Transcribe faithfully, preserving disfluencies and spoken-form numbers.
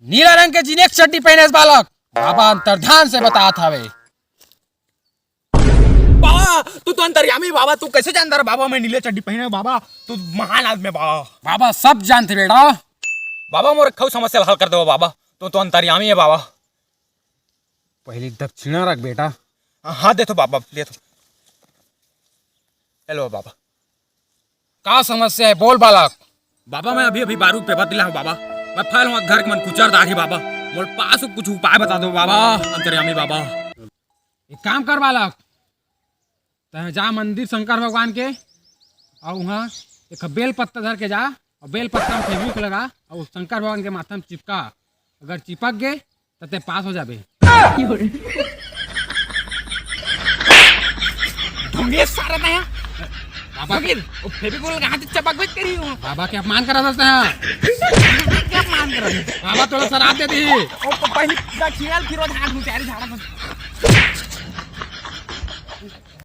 नीला रंग के जिनेक्स चड्डी पहने हे बालक, बाबा अंतर्धान से बतात हवे। बाबा, तू तो अंतर्यामी बाबा, तू कैसे जानता रहा बाबा, मैं नीले चड्डी पहने हूँ बाबा, तू महान आदमी है बाबा। बाबा सब जानते बेटा। बाबा, मोर खऊ समस्या हल कर दो बाबा, तू तो अंतर्यामी है बाबा। पहली दक्षिणा रख बेटा। हाँ, दे तो बाबा, ले तो। हेलो बाबा। का समस्या है, बोल बालक। बाबा, मैं अभी अभी बारूद पे बदला हूँ बाबा। मैं फैल हूँ घर के मन कुचर दार ही बाबा। मोर पास कुछ उपाय बता दो बाबा, अंतर्यामी बाबा। एक काम कर बालक, तैं जा मंदिर शंकर भगवान के, अउ उहाँ एक बेल पत्ता धर के जा, अउ बेल पत्ता में फेविक्विक लगा, अउ शंकर भगवान के माथा में चिपका। अगर चिपक गे, त तैं पास हो जाबे। ढोंगे सारा तैं। बाबा, ढोंगे, वो फेविक्विक कहाँ से चपक बच करी हो? बाबा के अपमान करा था तैं। क्या अपमान करा? बाबा तोला शराप दे दी। ओ, तो पहली दक्षिणा, फिर वो झाड़, झाड़, झाड़।